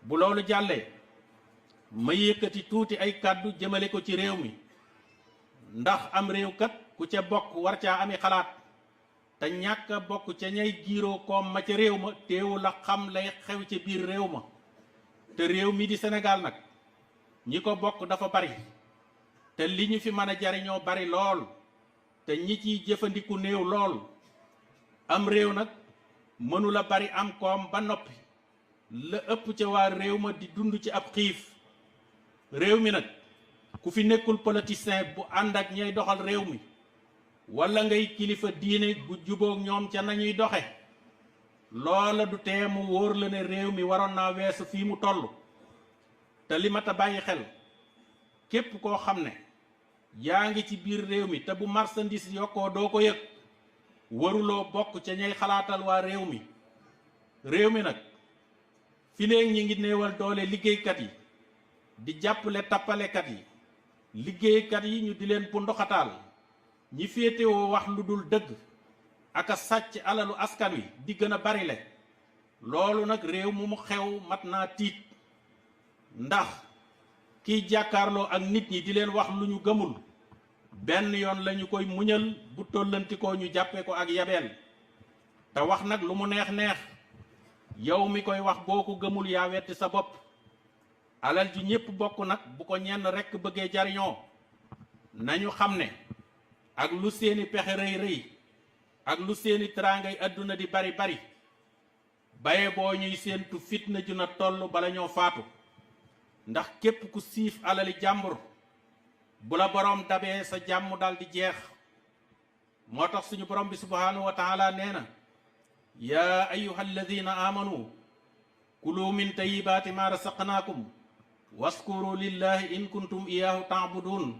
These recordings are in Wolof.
bu loolu jàllee ma yëkkati tuuti ay kàddu jëmale ko ci réew mi ndax am réew kat ku ca bokk war caa ami xalaat te ñàkk a bokk ca ñay giiroo koom ma ca réew ma teewu la xam lay xew ca biir réew ma te réew mi di Sénégal nag ñi ko bokk dafa bari te li ñu fi mën a jariñoo bari lool te ñi ciy jëfandiku néew lool am réew nag mënula bari am koom ba noppi la ëpp ca waa réew ma di dund ci ab xiif réew mi nag ku fi nekkul politicien bu ànd ak ñay doxal réew mi walla ngay kilifa diine bu jubóog ñoom ca nañuy doxe loola du tee mu wóor la ne réew mi waroon naa weesu fii mu toll te li mat a bàyyi xel képp koo xam ne yaa ngi ci biir réew mi te bu marchandise yokkoo doo ko yëg waruloo bokk ca ñay xalaatal waa réew mi réew mi nag fi léegi ñi ngi néewal doole liggéeykat yi di jàppale tappalekat yi liggéeykat yi ñu di leen bu ndoxataal ñi féetewoo wax lu dul dëgg ak a sàcc alalu askan wi di gën a bari le loolu nag réew mu xew mat naa tiit ndax kiy jàkkaarloo ak nit ñi di leen wax lu ñu gëmul benn yoon lañu koy muñal bu tollantikoo ñu jàppe ko ak yabeel te wax nag lu mu neex neex yow mi koy wax boo ko gëmul yaa wetti sa bopp alal ju ñépp bokk nag bu ko ñenn rekk bëggee jariñoo nañu xam ne ak lu seeni pexe rëy rëy ak lu seeni teraangay àdduna di bari bari baye boo ñuy séentu fitna ju na toll bala ñoo faatu ndax képp ku siif alali jàmbur bu la boroom dabee sa jàmm dal di jeex moo tax suñu borom bi subhaanahu wa taala nee na yaa ayyuha alladina amanu kulu min tayibaati ma rasaqnaakum waskuru lillahi in kuntum iyaahu taabudun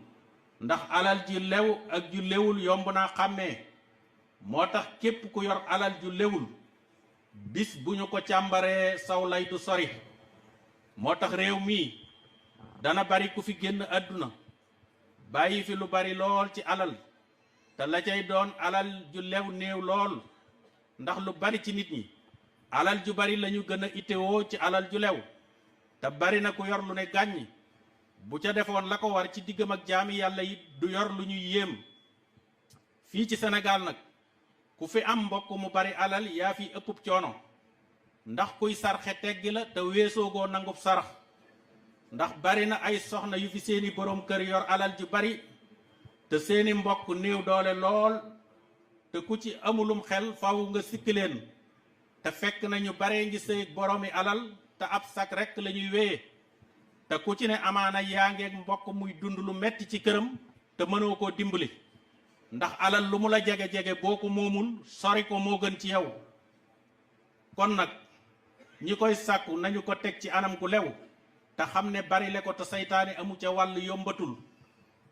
ndax alal ju lew ak ju lewul yomb naa xàmmee moo tax képp ku yor alal ju lewul bis bu ñu ko càmbaree saw lay du sori moo tax réew mii dana bari ku fi génn àdduna bàyyi fi lu bari lool ci alal te la cay doon alal ju lew néew lool ndax lu bari ci nit ñi alal ju bari lañu gën a itewoo ci alal ju lew te bari na ku yor lu ne gàññi bu ca defoon la ko war ci diggam ak jaami yàlla yi du yor lu ñuy yéem fii ci Sénégal nag ku fi am mbokk mu bari alal yaa fi ëppub coono ndax kuy sarxe teggi la te weesoogoo nangub sarax ndax bari na ay soxna yu fi seeni boroom kër yor alal ju bari te seeni mbokk néew doole lool te ku ci amulum xel faw nga sikki leen te fekk nañu bare ngi sëy boroomi alal te ab sak rekk lañuy wéye te ku ci ne amaana yaa ngeeg mbokk muy dund lu metti ci këram te mënoo koo dimbali ndax alal lu mu la jege-jege boo ko moomul sori ko moo gën ci yow kon nag ñi koy sàkku nañu ko teg ci anam gu lew te xam ne bari le ko te saytaane amu ca wàll yombatul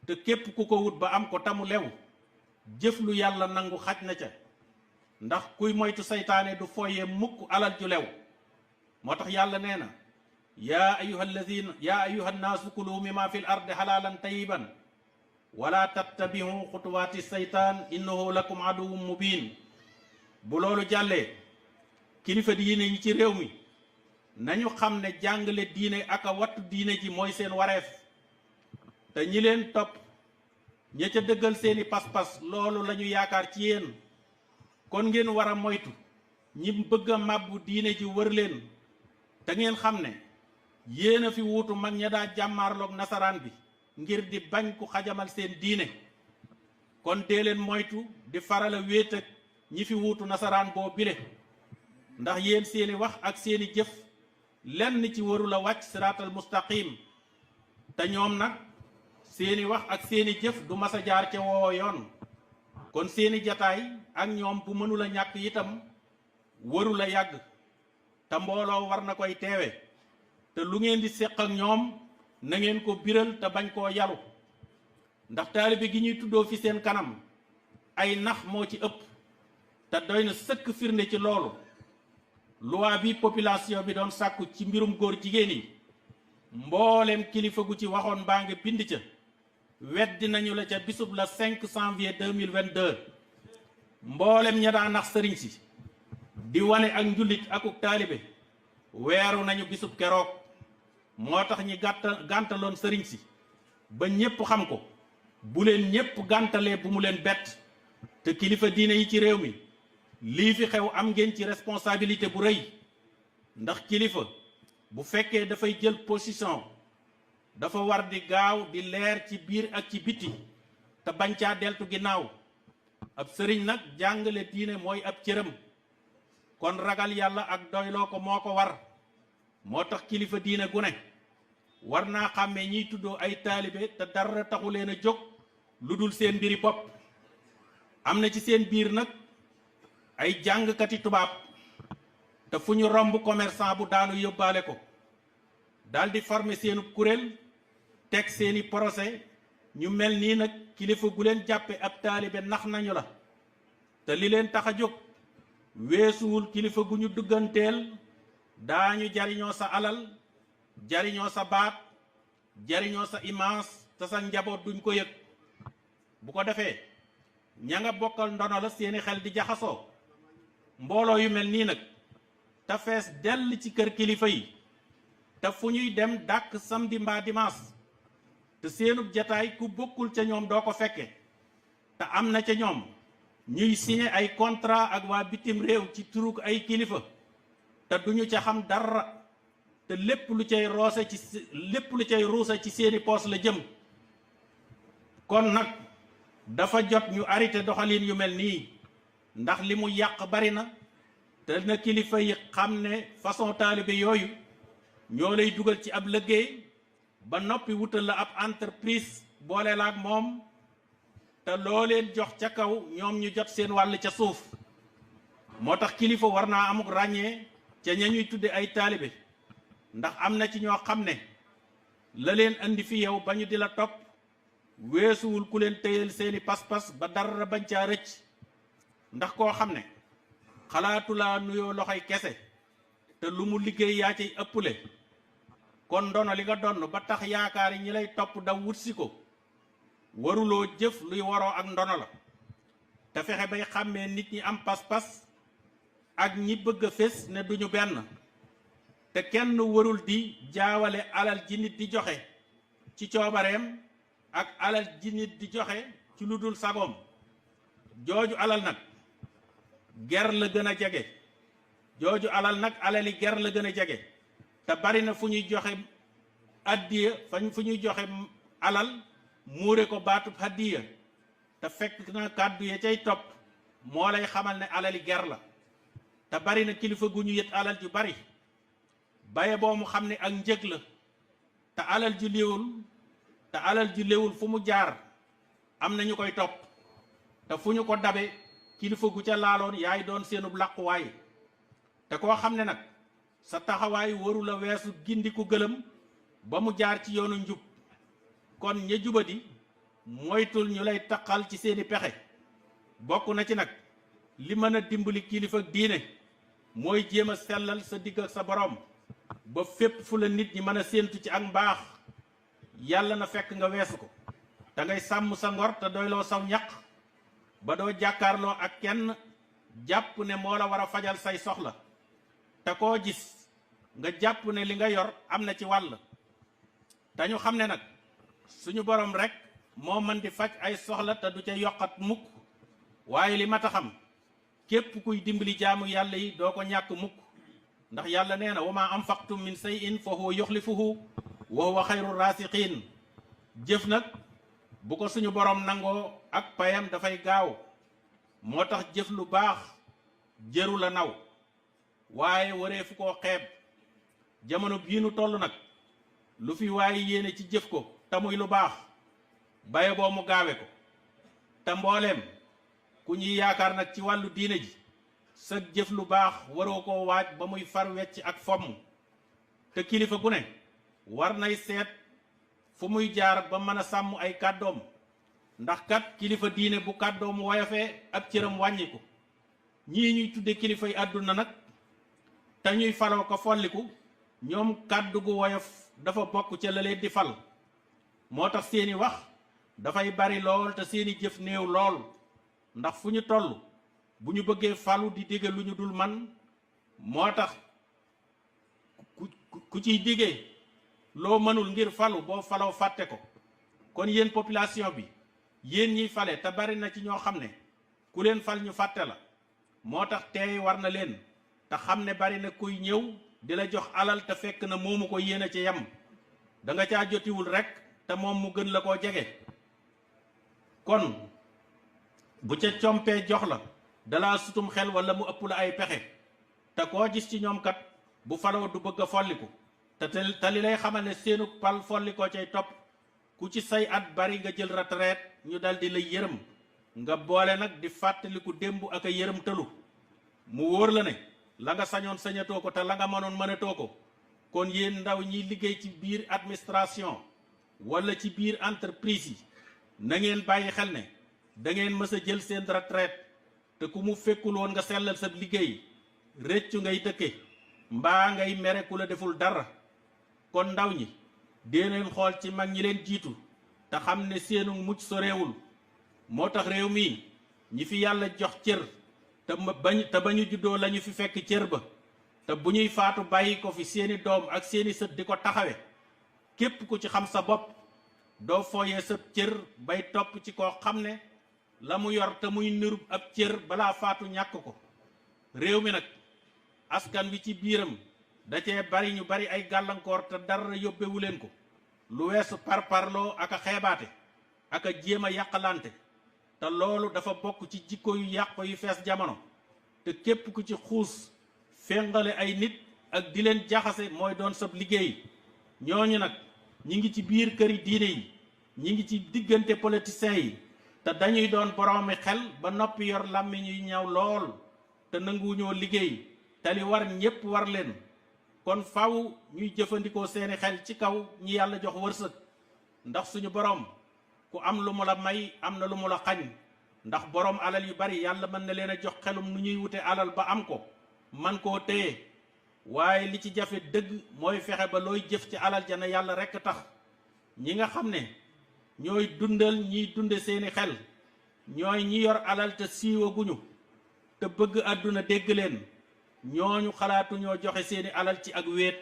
te képp ku ko wut ba am ko tamu lew jëf lu yàlla nangu xaj na ca ndax kuy moytu saytaane du foye mukk alal ju lew moo tax yàlla nee na yaa ayuha nnaasu kulu mimma fi l ardi xalaalan tayiban wala tattabihu xutuwaati saytaan innahu lakum aduwwun mubin bu loolu jàllee kilifa diine ñi ci réew mi nañu xam ne jàngale diine ak a wattu diine ji mooy seen wareef te ñi leen topp ña ca dëggal seeni pas-pas loolu lañu yaakaar ci yéen kon ngeen war a moytu ñi bëgg a màbbu diine ji wër leen te ngeen xam ne yéen a fi wuutu mag ña daa jàmmaarloog nasaraan bi ngir di bañ ku xajamal seen diine kon dee leen moytu di faral a wéet ak ñi fi wuutu nasaraan boo bile ndax yéen seeni wax ak seeni jëf lenn ci warul a wàcc siraatal mustaqim te ñoom nag seeni wax ak seeni jëf du mas a jaar ca woo yoon kon seeni jataay ak ñoom bu mënula ñàkk itam warul a yàgg te mbooloo war na koy teewe te lu ngeen di séq ak ñoom na ngeen ko biral te bañ koo yalu ndax taalibe gi ñuy tuddoo fi seen kanam ay nax moo ci ëpp te doy na sëkk firnde ci loolu loi bi population bi doon sàkku ci mbirum góor jigéen yi mboolem kilifa gu ci waxoon baa nga bind ca weddi nañu la ca bisub la 5 janvier 2022 mboolem ña daa nax sëriñ si di wane ak njullit akuk taalibe weeru nañu bisub keroog moo tax ñi gàntaloon sëriñ si ba ñépp xam ko bu leen ñépp gàntalee bu mu leen bett te kilifa diine yi ci réew mi lii fi xew am ngeen ci responsabilité bu rëy ndax kilifa bu fekkee dafay jël position dafa war di gaaw di leer ci biir ak ci biti te bañ caa deltu ginnaaw ab sëriñ nag jàngale diine mooy ab cëram kon ragal yàlla ak doyloo ko moo ko war moo tax kilifa diine gu ne war naa xàmmee ñiy tuddoo ay taalibe te dara taxu leen a jóg lu dul seen mbiri bopp am na ci seen biir nag ay jàngkati tubaab te fu ñu romb commerçant bu daanu yóbbaale ko daldi former seenu kuréel teg seeni procès ñu mel nii nag kilifa gu leen jàppe ab taalibe nax nañu la te li leen tax a jóg weesuwul kilifa gu ñu dugganteel daañu jariñoo sa alal jariñoo sa baat jariñoo sa image te sa njaboot duñ ko yëg bu ko defee ña nga bokkal ndono la seeni xel di jaxasoo mbooloo yu mel nii nag te fees dell ci kër kilifa yi te fu ñuy dem dàkk samedi mbaa dimanche te seenub jataay ku bokkul ca ñoom doo ko fekke te am na ca ñoom ñuy signé ay contrat ak waa bitim réew ci turug ay kilifa te duñu ca xam dara te lépp lu cay ruuse ci seeni poos la jëm kon nag dafa jot ñu arrêté doxalin yu mel nii ndax li mu yàq bari na te na kilifa yi xam ne façon taalibe yooyu ñoo lay dugal ci ab liggéey ba noppi wutal la ab entreprise boole la ak moom te loo leen jox ca kaw ñoom ñu jot seen wàll ca suuf moo tax kilifa war naa amuk ràññee ca ña ñuy tudde ay taalibe ndax am na ci ñoo xam ne la leen andi fi yow ba ñu di la topp weesuwul ku leen téyal seeni pas-pas ba dara bañ caa rëcc ndax koo xam ne xalaatu laa nuyoo loxoy kese te lu mu liggéey yaa ciy ëpple kon ndono li nga donn ba tax yaakaar yi ñi lay topp daw wutsi ko waruloo jëf luy waroo ak ndono la te fexe bay xàmmee nit ñi am pas-pas ak ñi bëgg a fés ne duñu benn te kenn warul di jaawale alal ji nit di joxe ci coobareem ak alal ji nit di joxe ci lu dul sagoom jooju alal nag ger la gën a jege jooju alal nag alali ger la gën a jege te bari na fu ñuy joxe addiya fu ñuy joxe alal muure ko baatub addiya te fekk na kàddu ya cay topp moo lay xamal ne alali ger la te bari na kilifa gu ñu yët alal ju bari baye boo mu xam ne ak njëg la te alal ju léwul fu mu jaar am na ñu koy topp te fu ñu ko dabe kilifa gu ca laaloon yaay doon seenub làquwaay te koo xam ne nag sa taxawaay waru la weesu gindi ku gëlëm ba mu jaar ci yoonu njub kon ña jubadi moytul ñu lay taqal ci seeni pexe bokk na ci nag li mën a dimbali kilifa diine mooy jéem a sellal sa digg ak sa boroom ba fépp fu la nit ñi mën a séentu ci ak mbaax yàlla na fekk nga weesu ko te ngay sàmm sa ngor te doyloo saw ñaq ba doo jàkkaarloo ak kenn jàpp ne moo la war a fajal say soxla te koo gis nga jàpp ne li nga yor am na ci wàll te ñu xam ne nag suñu borom rek moo mën di faj ay soxla te du ca yokkat mukk waaye li mat a xam képp kuy dimbali jaamu yàlla yi doo ko ñàkk mukk ndax yàlla nee na wa ma anfaqtum min shay'in fa huwa yuxlifuhu wa huwa xayru raasiqiin jëf nag bu ko suñu borom nangoo ak payam dafay gaaw moo tax jëf lu baax jëru la naw waaye waree fu koo xeeb jamono bii nu toll nag lu fi waaye yéene ci jëf ko te muy lu baax baye boo mu gaawe ko te mbooleem ku ñuy yaakaar nag ci wàllu diine ji sa jëf lu baax waroo koo waaj ba muy far wecc ak fomm te kilifa gu ne war nay seet fu muy jaar ba mën a sàmm ay kàddoom ndax kat kilifa diine bu kàddoom woyofee ab cëram wàññiku ñii ñuy tudde kilifa yi àdduna nag te ñuy faloo ko folliku ñoom kàddu gu woyof dafa bokk ca la leen di fal moo tax seeni wax dafay bari lool te seeni jëf néew lool ndax fu ñu toll bu ñu bëggee falu di digge lu ñu dul man moo tax ku ciy diggee loo mënul ngir falu boo faloo fàtte ko. kon yéen population bi yéen ñiy fale te bari na ci ñoo xam ne ku leen fal ñu fàtte la moo tax teey war na leen te xam ne bari na kuy ñëw di la jox alal te fekk na moomu ko yéen a ci yem da nga caa jotiwul rek te moom mu gën la koo jege. kon bu ca compee jox la dalaa sutum xel wala mu ëpp la ay pexe te koo gis ci ñoom kat bu faloo du bëgg a folliku te li lay xamal ne seenu pal follikoo cay topp ku ci say at bari nga jël retraite ñu dal di lay yërëm nga boole nag di fàttaliku démb ak a yërëm tëlu mu wóor la ne la nga sañoon sañatoo ko te la nga mënoon mënatoo ko. kon yéen ndaw ñiy liggéey ci biir administration wala ci biir entreprise yi na ngeen bàyyi xel ne da ngeen mës a jël seen retraite te ku mu fekkul woon nga sellal sa liggéey rëccu ngay dëkke mbaa ngay mere ku la deful dara. kon ndaw ñi dee leen xool ci mag ñi leen jiitu te xam ne seenu mucc soreewul moo tax réew mi ñi fi yàlla jox cër te ba ñu juddoo lañu fi fekk cër ba te bu ñuy faatu bàyyi ko fi seeni doom ak seeni sët di ko taxawe képp ku ci xam sa bopp doo fooyee sa cër bay topp ci koo xam ne la mu yor te muy nirub ab cër balaa faatu ñàkk ko. réew mi nag askan wi ci biiram da cee bari ñu bari ay gàllankoor te dara yóbbewu leen ko lu weesu parparloo ak a xeebaate ak a jéem a yàqalante te loolu dafa bokk ci jikko yu yàqu yu fees jamono te képp ku ci xuus féngale ay nit ak di leen jaxase mooy doon sab liggéey. ñooñu nag ñi ngi ci biir këri diine yi ñi ngi ci diggante politiciens yi te dañuy doon boroomi xel ba noppi yor làmmiñ yu ñaw lool te nanguwuñoo liggéey te li war ñépp war leen. kon faw ñuy jëfandikoo seeni xel ci kaw ñi yàlla jox wërsëg ndax suñu boroom ku am lu mu la may am na lu mu la xañ ndax boroom alal yu bari yàlla mën na leen a jox xelum nu ñuy wute alal ba am ko man koo téye waaye li ci jafe dëgg mooy fexe ba looy jëf ci alal ja na yàlla rekk tax. ñi nga xam ne ñooy dundal ñiy dunde seeni xel ñooy ñi yor alal te siiwaguñu te bëgg àdduna dégg leen ñooñu xalaatu ñoo joxe seeni alal ci ak wéet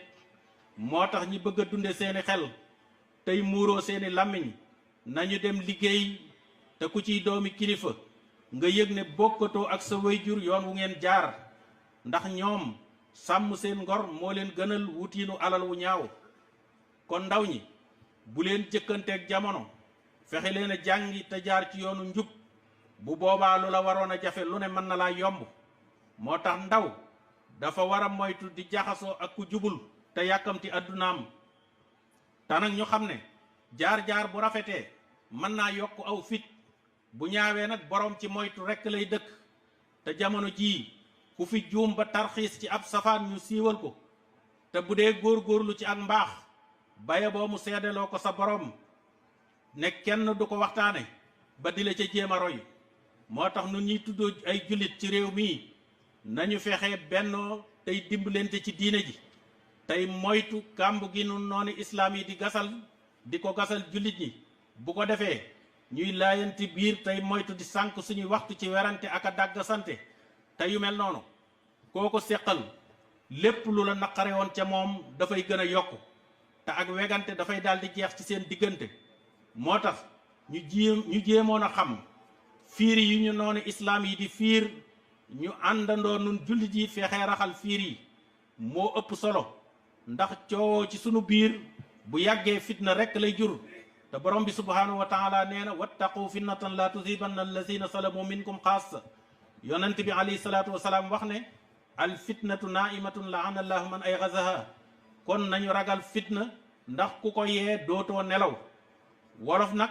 moo tax ñi bëgg a dunde seeni xel tey muuroo seeni làmmiñ nañu dem liggéey te ku ciy doomi kilifa nga yëg ne bokkatoo ak sa wayjur yoon wu ngeen jaar ndax ñoom sàmm seen ngor moo leen gënal wutiinu alal wu ñaaw. kon ndaw ñi bu leen jëkkanteeg jamono fexe leen a jàngi te jaar ci yoonu njub bu boobaa lu la waroon a jafe lu ne mën na laa yomb. moo tax ndaw dafa war a moytu di jaxasoo ak ku jubul te yàkkamti addunaam te nag ñu xam ne jaar-jaar bu rafetee mën naa yokk aw fit bu ñaawee nag boroom ci moytu rekk lay dëkk te jamono jii ku fi juum ba tarxiis ci ab safaan ñu siiwal ko te bu dee góor-góorlu ci ak mbaax baye boo mu seedeloo ko sa boroom ne kenn du ko waxtaane ba di la ca jéem a roy. moo tax nun ñuy tuddoo ay jullit ci réew mii nañu fexe bennoo tey dimbalante ci diine ji tey moytu kàmb gi nu noonu islaam yi di ko gasal jullit ñi bu ko defee ñuy laayanti biir tey moytu di sànk suñuy waxtu ci werante ak a dàgg sante te yu mel noonu koo ko séqal lépp lu la naqare woon ca moom dafay gën a yokku te ak wegante dafay daal di jeex ci seen diggante. moo tax ñu jéemoon a xam fiir yi ñu noonu islaam yi di fiir ñu àndandoo nun jullit yi fexee raxal fiir yi moo ëpp solo ndax coowoo ci sunu biir bu yàggee fitna rekk lay jur te borom bi subhaanahu wa taala nee na wattaqu fitnatan la tusibanna allazina salamu minkum xaassa. yonent bi alayhi salaatu wasalaam wax ne al fitnatu naimatun laana allahu man ay gazaha. kon nañu ragal fitna ndax ku ko yee dootoo nelaw. wolof nag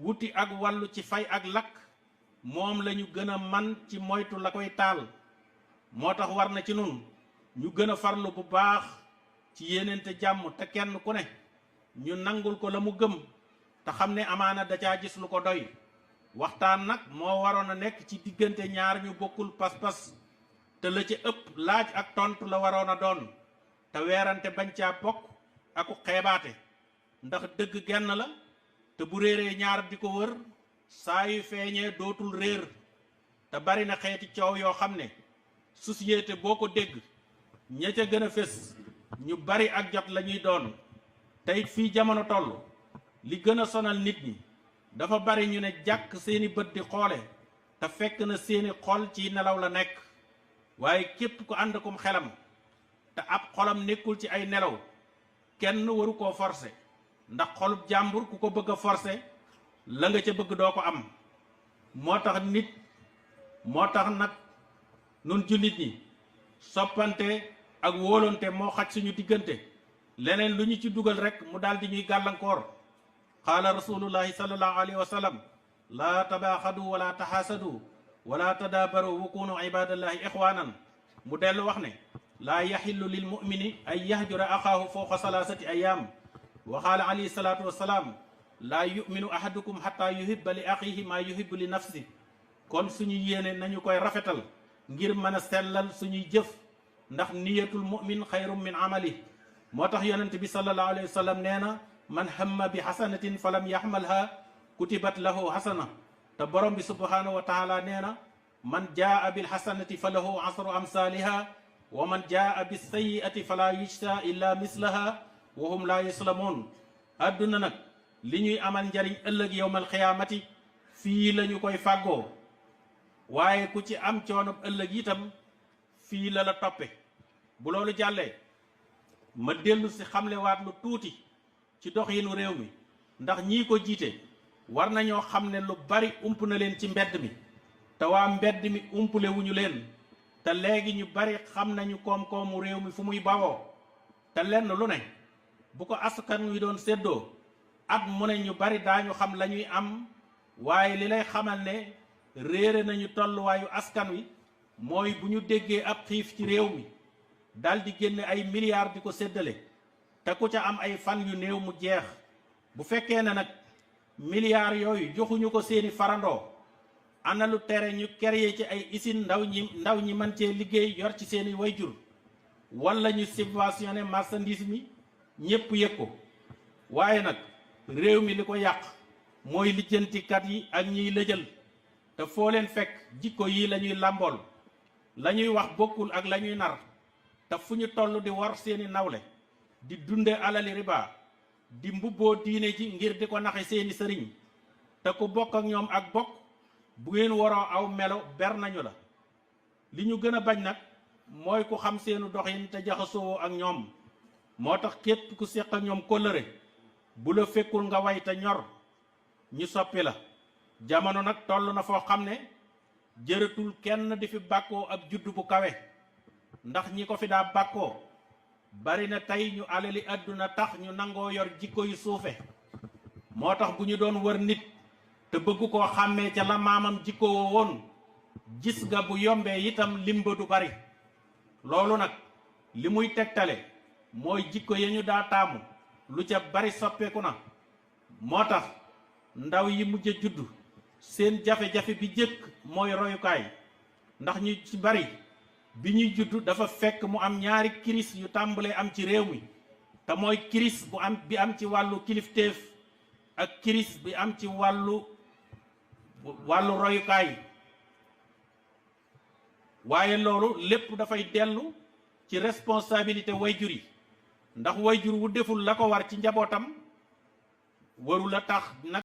wuti ak wàllu ci fay ak lakk moom lañu gën a man ci moytu la koy taal. moo tax war na ci nun ñu gën a farlu bu baax ci yéenente jàmm te kenn ku ne ñu nangul ko la mu gëm te xam ne amaana da caa gis lu ko doy. waxtaan nag moo waroon a nekk ci diggante ñaar ñu bokkul pas-pas te la ca ëpp laaj ak tontu la waroon a doon te weerante bañ caa bokk aku xeebaate ndax dëgg genn la te bu réeree ñaar di ko wër saa yu feeñee dootul réer te bari na xeeti coow yoo xam ne société boo ko dégg ña ca gën a fés ñu bari ak jot la ñuy doon tey fii jamono toll li gën a sonal nit ñi dafa bari ñu ne jàkk seeni bët di xoole te fekk na seeni xol ci nelaw la nekk. waaye képp ku ànd akum xelam te ab xolam nekkul ci ay nelaw kenn waru koo forcer ndax xolub jàmbur ku ko bëgg a forcer la nga ca bëgg doo ko am. moo tax nag nun jullit ñi soppante ak wóolonte moo xaj suñu diggante leneen lu ñu ci dugal rek mu daal di ñuy gàllankoor. qaala rasulullahi sallallahu alayhi wa sallam laa tabaaxadu wala taxaasadu wala tadaabaru wa kunu ibadallahi ixwaanan mu dellu wax ne laa yaxillu lil mumini ay yahjura axaahu fawqa salaasati ayaam wa qaala alayhi salaatu wassalaam laa yuminu ahadukum xataa yuhibba li axihi maa yuhibbu li nafsi. kon suñu yéene nañu koy rafetal ngir mën a sellal suñuy jëf ndax niyatul mumin xayrum min amali. moo tax yonent bi sallallahu alayhi wa sallam nee na man hamma bi xasanatin falam yaxmalha kutibat lahu xasana. te borom bi subhanahu wa taala nee na man jaa bil xasanati fa lahu asru amsaaliha wa man jaa bis sayiati fala yujsa illa mislaha wa hum la yuslamoon. àdduna nag li ñuy amal njariñ ëllëg yowmal xiyaamati fii la ñu koy fàggoo waaye ku ci am coonub ëllëg itam fii la la toppe. bu loolu jàllee ma dellu si xamlewaat lu tuuti ci doxinu réew mi ndax ñii ko jiite war nañoo xam ne lu bari ump na leen ci mbedd mi te waa mbedd mi umpule wuñu leen te léegi ñu bari xam nañu koom-koomu réew mi fu muy bawoo te lenn lu ne bu ko askan wi doon séddoo at mu ne ñu bari daañu xam la ñuy am. waaye li lay xamal ne réere nañu tolluwaayu askan wi mooy bu ñu déggee ab xiif ci réew mi dal di génne ay milliards di ko séddale te ku ca am ay fan yu néew mu jeex. bu fekkee ne nag milliards yooyu joxuñu ko seeni farandoo ana lu tere ñu créer ci ay usine ndaw ñi mën cee liggéey yor ci seeni wayjur wala ñu subventionné marchandise mi ñépp yëg ko. waaye nag réew mi li ko yàq mooy lijjantikat yi ak ñiy lëjal te foo leen fekk jikko yi la ñuy làmbool la ñuy wax bokkul ak la ñuy nar te fu ñu toll di war seeni nawle di dunde alali riba di mbubboo diine ji ngir di ko naxe seeni sëriñ te ku bokk ak ñoom ak bokk bu ngeen waroo aw melo ber nañu la. li ñu gën a bañ nag mooy ku xam seenu doxin te jaxasoo ak ñoom. moo tax képp ku séq ak ñoom kóllëre bu la fekkul nga way te ñor ñu soppi la. jamono nag toll na foo xam ne jëratul kenn di fi bàkkoo ab juddu bu kawe ndax ñi ko fi daa bàkkoo bari na tey ñu alali àdduna tax ñu nangoo yor jikko yu suufe. moo tax bu ñu doon wër nit te bëgg koo xàmmee ca la maamam jikko woo woon gis nga bu yombee itam limba du bari. loolu nag li muy tegtale mooy jikko ya ñu daa taamu lu ca bari soppeeku na. moo tax ndaw yi mujj a juddu seen jafe-jafe bi jëkk mooy royukaay ndax ñu ci bari bi ñuy juddu dafa fekk mu am ñaari crise yu tàmbalee am ci réew mi te mooy crise bi am ci wàllu kilifteef ak crise bi am ci wàllu royukaay. waaye loolu lépp dafay dellu ci responsabilité wayjur yi ndax wayjur wu deful la ko war ci njabootam warul a tax nag